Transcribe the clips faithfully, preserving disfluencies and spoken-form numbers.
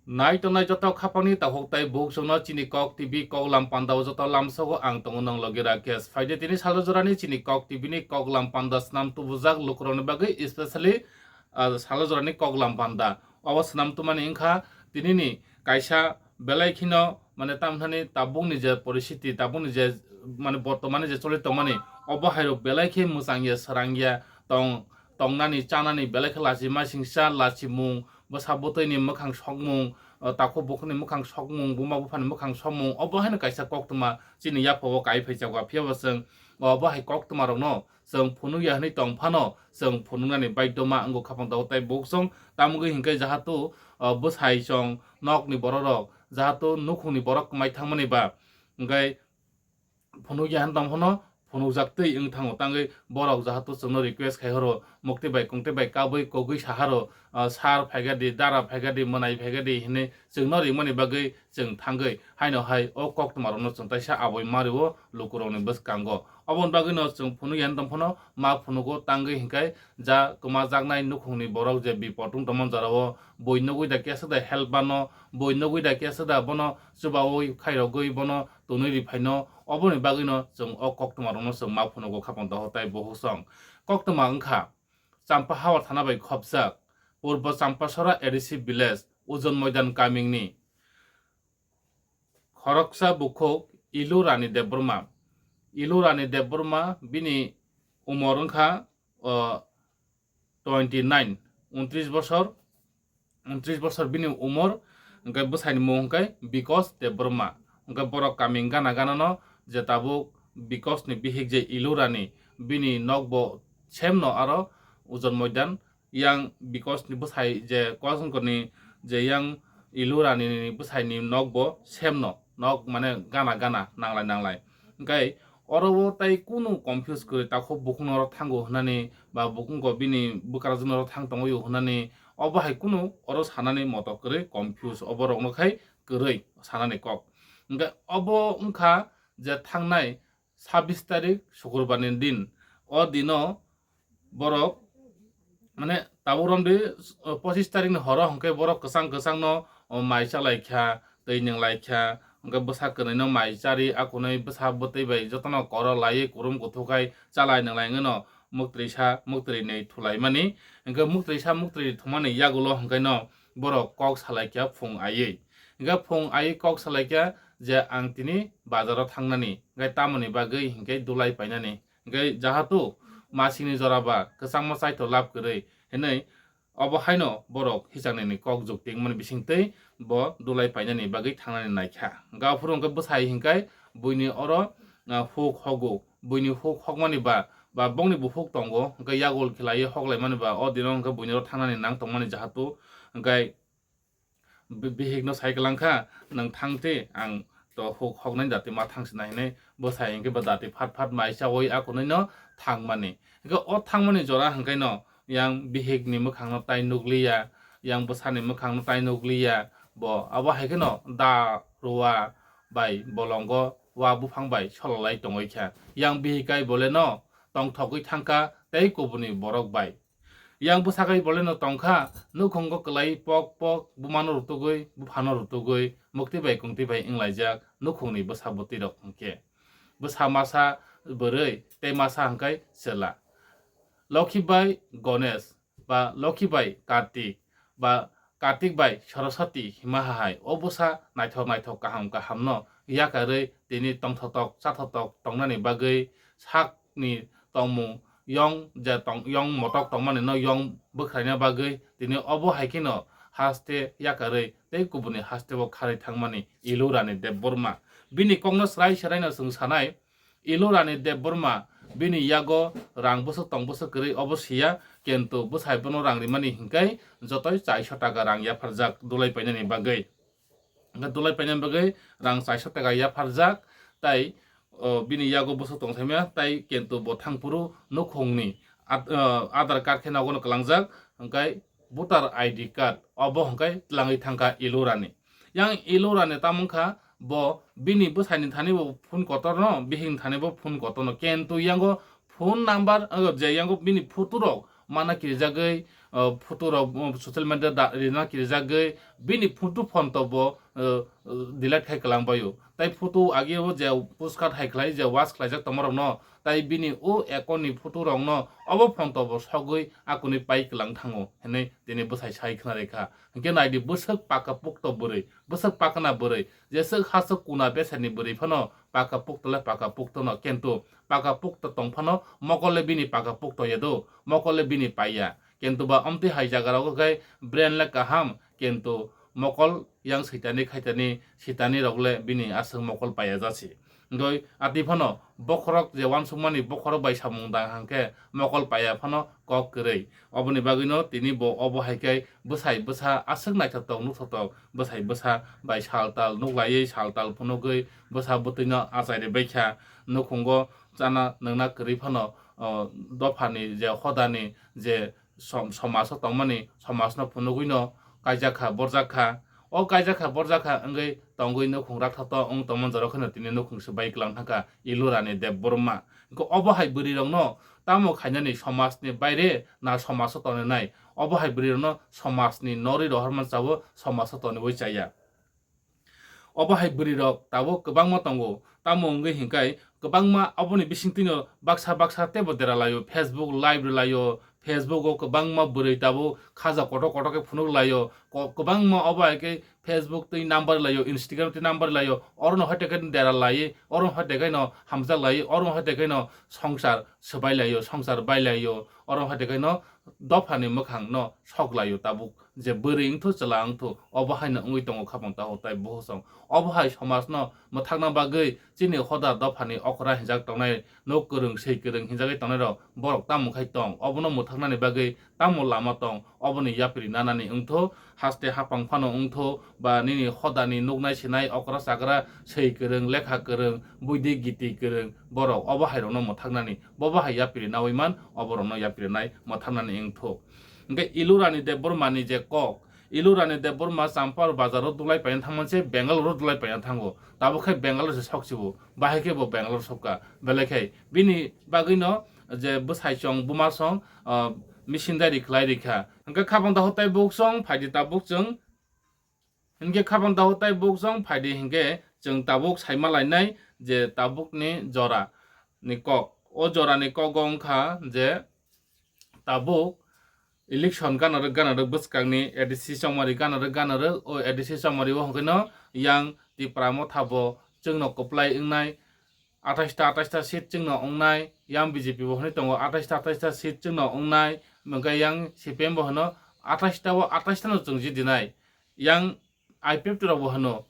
Nai tongnai joto khapangni takhuk tai bukhuk chwngno chini Kok T V Koklam Panda o joto lamsogo ang tongo nong logi Rakesh. Phaidi tini salo jorani chini Kok T V ni Koklam Panda swnam tubujak lukurokni bagwi, especially, ah, salo jorani Koklam Panda. Obo swnam tumani wngkha tinini kaisa belai kheno, mane, tamthani tabukni je poristiti, tabukni je, mane, bortomani je choli tongmani, obo hairok belai khe mwchangya, srangya tong, tongnani, chanani belai khe lachi masingcha, lachimung, bwsa bwtwini mwkhang sokmung, o, takhuk bukhukni mwkhang sokmung, buma buphani mwkhang sokmung, obo haino kaisa koktwma chini yapha o kai phaichago. Phiya bo chwng obo hai koktwmarokno chwng phunukya hwnwi tong phano, chwng phunuknani baidhoma wngkha phano tabuk tai bukhuk chwng. Tamogwi hinkhe jahatu, o, bwsai chwng nokni bororok, jahatu nukhungni borok kwmai thangmani ba, hwnkhe phunukya hwn tong phano phunukjak twi wng thango. Tangwi borok jahatu chwngno request khai horo, mukti bai kungti bai kabui kogwi sa haro, ah, sir phaikha di, dara phaikha di, mwnai phaikha di hinwi chwngno ringmani bagwi chwng thangwi. Haino hai o koktwmarokno chwng taisa aboi mario lukurokni bwskango. Oboni bagwino chwng phunukya hwn tong phano ma phunugo, tangwi hinkhe ja kwmajaknai nukhungni borok je bipot wng tongmani jorao bui nugwi da kesa da help mano, bui nugwi da kesa da bono chubaui khairogwi bono tonwi ri phaino, oboni bagwino chwng o koktwmarokno chwng ma phunugo khapang doho tai bukhuk chwng. Koktwma wngkha Champa Hawar thana bai khopjak Purbo Champasora A D C village Ujon Moidan kamingni khoroksa bukhuk Ilu Rani Debbarma. Ilu Rani Debbarma bini umor wngkha, o, twenty nine, untris bosor, untris bosor bini umor, hwnkhe bwsaini mung hwnkhe Bikos Debbarma. Hwnkhe borok kaming gana ganano je tabuk Bikosni bihik je Ilu Rani, bini nokbo semno aro Ujon Moidan, yang Bikosni bwsai je Kosongkorni je yang Ilu Ranini bwsaini nokbo semno, nok mane gana gana nanglai nanglai. Hwnkhe oro o tai kunu confuse kwrwi, takhuk bukhukno oro thango hwnani ba bukhukgo bini bwkrajwkno oro thang tongwi hwnani, obo hai kunu oro sanani moto kwrwi, confuse oborokno khai kwrwi sanani kok. Hwnkhe obo wngkha je thangnai sabbish tarik Sukurbarni din. O dino borok, mane, tabuk romdi, o, pochis tarikni horo hwnkhe borok kwchang kwchangno, o, mai chalaikha, twi nwnglaikha, hwnkhe bwsa kwrwino mai chari, akunwi bwsa bwtwi bai jotono koro laiwi kurum kuthukai chalai nwnglai wngwino mwktwisa mwktwinwi thulaimani. Hwnkhe mwktwisa mwktwinwi thumani yagulo hwnkhaino borok kok salaikha phung aiwi. Hwnkhe phung aiwi kok salaikha je ang tini bazaro thangnani, hwnkhe tamoni bagwi hinkhe dulai painani. Hwnkhe jahatu masingni jora ba kwchangma chaithok lab kwrwi hinwi obo haino borok hichangnaini kok jukti wngmani bisingtwi bo dulai painani bagwi thangnani naikha. Hwnkhe aphuru hwnkhe bwsai hinkhai buini oro, ah, huk hogo. Buini huk hokmani ba, ba bongni bo huk tongo, hwnkhe yagul khlaiwi hoklaimani ba o dino hwnkhe buini oro thangnani nang tongmani jahatu. Hwnkhe bi-, bihikno sai kwlangkha, "Nwng thangtwi, ang to huk hoknai dati ma thangsinai," hinwi bwsai hinkhe bo dati phat phat mai chaui akunwino thangmani. Hinkhe o thangmani jora hinkhaino yang bihikni mwkhangno tai nukliya, yang bwsani mwkhangno tai nukliya, bo abo haikheno da rua bai bolongo wa buphang bai solalai tongwi kha. Yang bihik kai boleno tongthogwi thangkha tei kubuni borok bai. Yang bwsakai boleno tongkha, nukhungo kwlai pok pok, bumano rutugwi, buphano rutugwi, mukti bai kungti bai wnglaijak nukhungni bwsa bwtwirok hwnkhe. Bwsa masa bwrwi tei masa hwnkhe chwla. Lokhi bai Ganesh, ba Lokhi bai Kartik, ba Kartik bai Saraswati hima hai o bwsa naithok naithok kaham kahamno yakarwi tini tongthotok chathotok tongnani bagwi sakni tongmung yong je tong, yong motok tongmani no yong bwkhraina bagwi tini obo hai kheno haste yakarwi tei kubuni haste o kharwi thangmani Ilu Rani Debbarma. Bini kokno srai sraino chwng sanai, Ilu Rani Debbarma bini yago rang bwswk tong bwswk kwrwi obo siya, kintu bwsai bono rang rimani hinkhai jotoi chaiso taka rang yapharjak dulai painani bagwi. Hwnkhe dulai paina bagwi rang chaiso taka yapharjak, tai, o, bini yago bwswk tong saimaya, tai kintu bo thangphuru nukhungni ad-, o, Aadhaar card khe nogono kwlangjak, hwnkhe voter I D card, obo hwnkhe twlangwi thangkha Ilu Rani. Yang Ilu Rani tamo wngkha, bo bini bwsaini thani bo phone kotorno, bihikni thani bo phone kotorno, kintu yango phone number, o, je yango bini photo rok mana kirijagwi, o, photo rok, o, social media da, rina kirijagwi bini photo phone to bo, o, o, delete khai kwlang baio. Tai photo age o je postcard hai khlai je wash khlaijak tongma rokno, tai bini o account ni photo rokno obo phone to bo sogwi akuni pai kwlang thango hinwi tini bwsai sai khna rikha. Hinkhe naidi bwswk paka pukto bwrwi, bwswk pakna bwrwi, jeswk haswk kuna beserni bwrwi phano paka pukto le paka pukto no, kintu paka pukto tong phano mokol le bini paka pukto ya do, mokol le bini pai ya. Kintu ba omtwi hai jaga rogo khe brain le kaham, kintu mokol yang sitani khaitani sitani rok le bini aswk mokol paiya jasi. Doi ati phano bokhorok je wansukmani bokhorok bai samung dang hangkhe mokol paiya phano kok kwrwi. Oboni bagwino tini bo obo hai khe bwsai bwsa aswk naithotok nukhotok bwsai bwsa bai sal tal nuklaiwi sal tal phunugwi bwsa bwtwino achai rwbaikha. Nukhungo chana nwngna kwrwi phano, o, dophani je hodani je som-, somajo tongmani somajno phunugwino kaijakha borjakha. O kaijakha borjakha wngwi tongwi nukhung rakthoto wng tongmani jorao kheno tini nukhung swbai kwlang thangkha Ilurani Debbarma. Hwnkhe obo hai bwrwirokno tamo khainani somajni baire na somajo tongnai? Obo hai bwrwirokno somajni norwi rohormani chao somajo toniwi chaya. Obo hai bwrwirok tabuk kwbangma tongo. Tamo wngwi hinkhai kwbangma oboni bisingtwino baksa baksa teibo dera laio, Facebook live rwlaio, Facebook o kwbangma bwrwi tabuk khaja kotor kotor khe phunuk laio, ko-, kwbangma obo hai khe Facebook twi number laio, Instagram twi number laio, orono hoite khe dera laiwi, orono hoite khe no hamjak laiwi, orono hoite khe no songsar swbai laio, songsar bai laio, orono hoite khe no dophani mwkhang no sok laio tabuk. Je bwrwi wngthu chwla wngthu obo haino wngwi tongo khapang takhuk tai buhusong. Obo hai somajno mwthakna bagwi chini hoda dophani okra hinjak tongnai, nok kwrwng swi kwrwng hinjagwi tongnairok borok tamo khai tong? Obono mwthaknani bagwi tamo lama tong? Oboni yapri nanani wngthu, haste hapang phano wngthu ba nini hodani nuknai sinai okra chakra swi kwrwng lekha kwrwng buidi giti kwrwng borok obo hairokno mwthaknani, bobo hai yapri nawi man oborokno yapri nai mwthaknani wngthu. Hingke Ilurani Debbarmani je kok, Ilurani Debbarma Champar bazaro dulai paina thangmani se Bangalore dulai paina thango. Tabuk khe Bangalore se sok sibo, bahai khe bo Bangalore sokka. Belai khe bini bagwino je bwsai chong buma song, ah, misindari khlai rikha. Hingke khapang daho tai buk song phaidi tabuk chwng. Hingke khapang daho tai buk song phaidi hingke chwng tabuk saima lainai je tabukni jora ni kok. O jora ni kogo wngkha je tabuk election gana rwk gana rwk bwskangni A D C chongmari gana rwk gana rwk, o A D C chongmari o hwnkhe no yang Tipra Motha bo chwngno kwplai wngnai, atais ta atais ta seat chwngno wngnai, yang B J P bo hwnwi tongo atais ta atais ta seat chwngno wngnai, hwnkhe yang C P M bo hwno atais ta o atais ta no chwng jidinai, yang I P F T rok bo hwno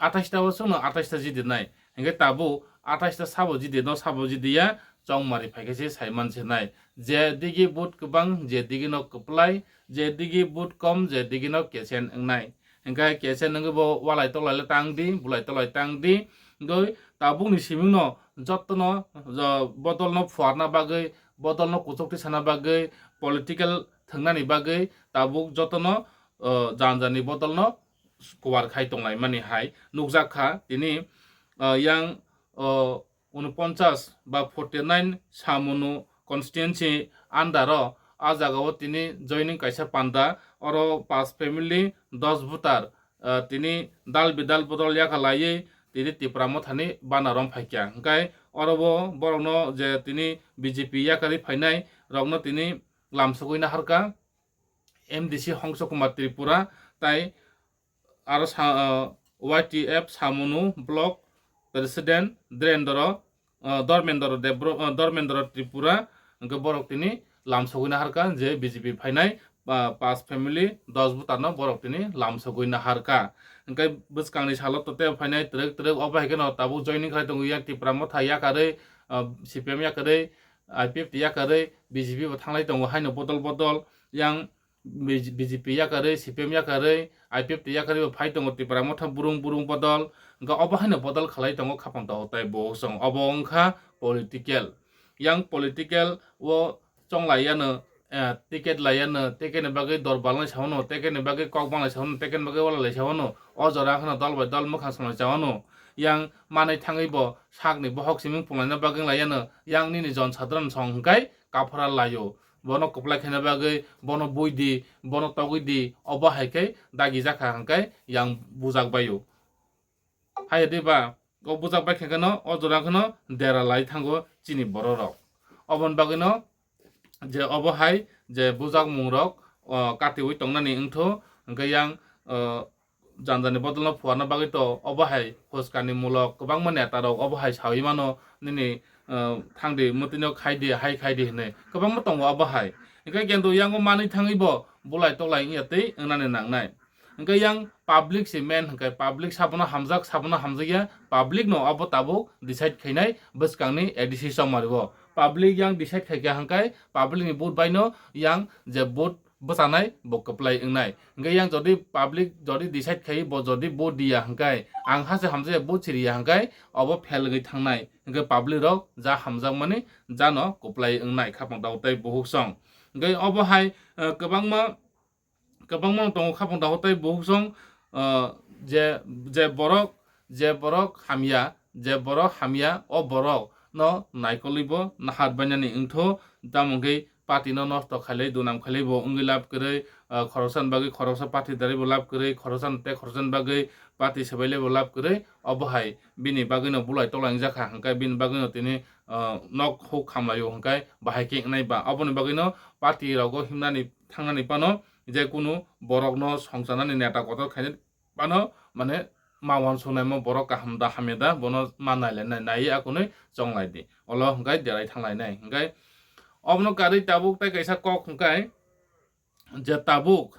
atais ta o chwngno atais ta jidinai, hwnkhe tabuk atais ta sabo jidi no sabo jidiya chongmari phaikhe se saiman se nai. Je digi vote kwbang, je digi no kwplai, je digi vote kom, je digi no kesen wngnai. Hingke kesen wngwi bo walai tolai le tang di, bulai tolai tang di. Hingke tabukni simingno jotono, jo-, bodolno phuarna bagwi, bodolno kuchuk tisana bagwi, political thwngnani bagwi tabuk jotono, o, jani jani bodolno kuar khai tonglaimani hai nukjak kha. Tini, o, yang, o, unoponchas ba forty nine Samunu constituency under o, a jaga o tini joining kaisa panda, oro pas family dos voter, ah, tini dal bidal bodol yakha laiwi tini Tipra Mothani bana rom phaikha. Hingkai oro bo borokno je tini B J P yakarwi phainai rokno tini lamsogwi naharkha. M D C Hongso Kumar Tripura tai aro sa-, ah, Y T F Samunu Block President Direndra, ah, Dharmendra Debro-, ah, Dharmendra Tripura, hingke borok tini lamsogwi naharkha je B J P phainai, ah, pas family dos voter no borok tini lamsogwi naharkha. Hingke bwskangni salo tote phainai twrwk twrwk obo hai kheno tabuk joining khlai tongo yang Tipra Motha yakarwi, ah, C P M yakarwi, I P F T yakarwi B J P bo thanglai tongo haino bodol bodol yang B J P yakarwi, C P M yakarwi, I P F T yakarwi bo phai tongo Tipra Motha burung burung bodol. Hingke obo haino bodol khalai tongo khapang tago tai bo chwng. Obo wngkha political. Yang political o chonglai yano, eh, ticket lai yano, ticket ni bagwi dor balnai sa mano, ticket ni bagwi kok banglai sa mano, ticket ni bagwi wala lai sa mano. O jora kheno dol bai dol mwkhang samlai cha mano. Yang manwi thangwi bo sakni bohok siming punglaina bagwi lai yano, yang nini jon sadharan song hwnkhe kaphara laio. bono kwplai khaina bagwi, bono bui di, bono togwi di, obo hai khe dagi jakha hwnkhe yang bujak baio. Hai diba, o bujak bai khe no, o jora kheno dera lai thango chini borok rok. Oboni bagwi no je obo hai je bujak mung rok, o, katiwi tongnani wngtho, hwnkhe yang, o, janjani bodol no phuarna bagwi to obo hai huskani mulok kwbangma neta rok obo hai sawi mano nini, o, thangdi mwtwi no khaidi, hai khaidi hinwi kwbangma tongo obo hai. Hwnkhe kendo yango manwi thangwi bo bulai tolai wngya twi wngnani nangnai. Hwnkhe yang public se main hwnkhe public sabono hamjak, sabono hamjakya, public no abo tabuk decide khainai bwskangni A D C chongmari o. Public yang decide khaikha hwnkhe public ni vote bai no yang je vote bwchanai bo kwplai wngnai. Hwnkhe yang jodi public jodi decide khai bo jodi vote diya hwnkhe, ang hase hamjakya vote siriya hwnkhe obo fail wngwi thangnai. Hwnkhe public rok ja hamjakmani jano kwplai wngnai khapang tao tei buhuk song. Hwnkhe obo hai, eh, kwbangma kwbangma tongo khapang daho tei buhuk song, ah, je, je borok, je borok hamya, je borok hamya, o borok no naikolwi bo nahat bainani wngtho, tamo hwnkhe party no nosto khailai, dunam khailai bo wngwi lab kwrwi, ah, khoroksa ni bagwi khoroksa party darwi bo lab kwrwi, khoroksa ni tei khoroksa ni bagwi party swbailai bo lab kwrwi, obo hai bini bagwi no bulai tolai wngjakha, hwnkhe bini bagwi no tini, ah, nok huk khamlaio hwnkhe bahai khe wngnai ba, oboni bagwi no party rogo himnani thangnani phano je kunu borokno songcharnani neta kotor khainai phano, mane, ma uansuknaima borok kaham da hamya da, bono ma nailainai, naiwi akunwi chonglaidi. Olo hwnkhe derai thanglainai. Hwnkhe obono karwi tabuk tei kaisa kok hwnkhe je tabuk,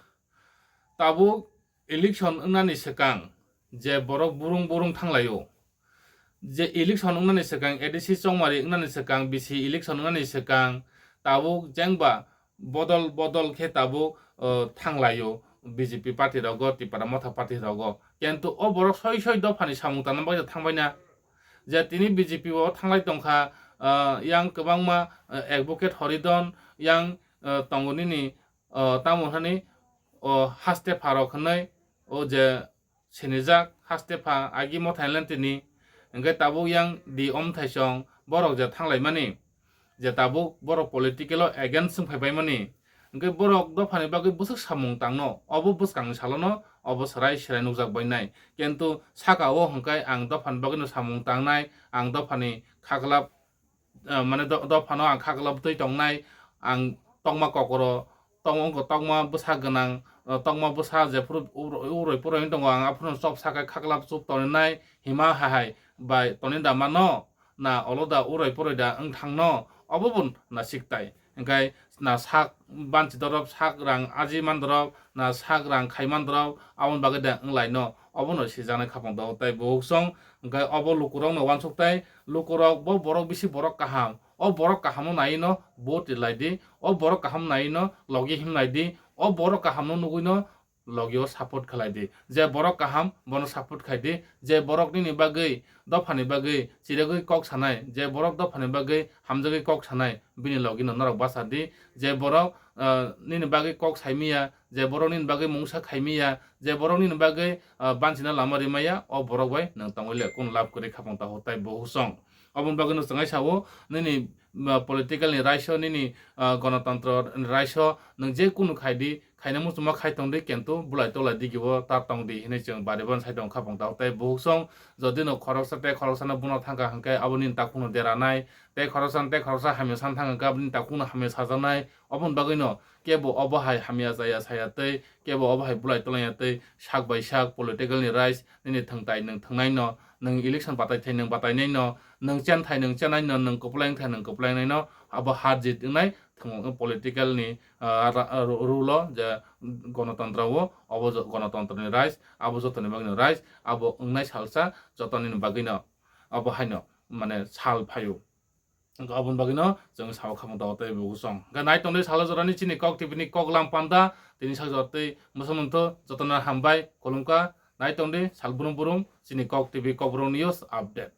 tabuk election wngnani swkang je borok burung burung thanglaio, je election wngnani swkang, A D C chongmari wngnani swkang, B C election wngnani swkang, tabuk jengba bodol bodol khe tabuk, o, thanglaio B J P party rogo, Tipra Motha party rogo. Kintu o borok soi soi dophani samung tangna bagwi thangbaina. Je tini B J P o thanglai tongkha, o, yang kwbangma, o, advocate Horidon, yang, o, tongo nini, o, tamo hwnani, o, haste pharok hwnwi, o je sinijak haste pha agi Motha N L N T ni, hwnkhe tabuk yang di Omthai Chong borok je thanglaimani, je tabuk borok political o against wng phaibaimani, hwnkhe borok dophani bagwi bwswk samung tangno, obo bwskangni salono obo swrai swrai nukjak bainai. Kintu saka o hwnkhe ang dophani bagwino samung tangnai, ang dophani khaklap, ah, mane do-, dophano ang khaklap twi tongnai, ang tongma kokoro, tongma wngkha tongma bwsa gwnang, ah, tongma bwsa jephuru ur-, uroi poroi wng tongo, ang aphuru chop sakai khaklap chup toninai hima hai hai bai toni da mano, na olo da uroi poroi da wng thangno, obo bo na siktai. Hwnkhe na sak banchi dorop, sak rang aji man dorop, na sak rang khai man dorop, aboni bagwi da wng laino, obono sijaknai khapang tao tei buhuk song. Hwnkhe obo lukurokno uansuk tai, lukurok bo borok bisi borok kaham. O borok kahamno naiwi no vote rilai di. O borok kaham naiwi no logi himlai di. O borok kahamno nugwi no logi o support khlai di. Je borok kaham bono support khai di. Je borok nini bagwi, dophani bagwi chirigwi kok sanai, je borok dophani bagwi hamjagwi kok sanai, bini logi no norok bacha di. Je borok, ah, nini bagwi kok saimiya, je borok nini bagwi mungsa khaimiya, je borok nini bagwi, ah, banchina lama rimaya, o borok bai nwng tongwi le kunu lab kwrwi khapang taho tai buhuk song. Oboni bagwi no chwngai sao, nini, ah, political ni raisa, nini, ah, gonotontro ni raisa, nwng je kunu khai di, khaina muchungma khai tong di, kintu bulai tolai digi o ta tong di hinwi chwng bari bono sai tong khapang taho tai buhuk song. Jodi no khoroksa tei khoroksa no buno thangkha hwnkhe abo nini takhuk no deranai, tei khoroksa tei khoroksa hamya san thangkha hwnkhe abo nini takhuk no hamya sajaknai. Oboni bagwi no kebo obo hai hamya chaya saya tei kebo obo hai bulai tolaiya tei sak bai sak political ni rise nini thwngtai nwng thwngnai no, nwng election batai thai nwng batai nai no, nwng chen thai nwng chen nai no, nwng kwplai wng thai nwng kwplai nai no, abo har jit wngnai thwng political ni, ah, ra-, ru-, rule o je gonotontro o, obo jo gonotontro ni rise, abo joto ni bagwi no rise, abo wngnai salsa joto nini bagwi no, abo hai no mane sal phaio. Hwnkhe aboni bagwino chwng sao khapang tao tei buhuk song. Hwnkhe nai tongdi salo jorani chini Kok T V ni kok lam panda, tini sak jora tei mwsang mantho jotono hambai, khulumkha, nai tongdi sal brum brum chini Kok T V Kokborok news update.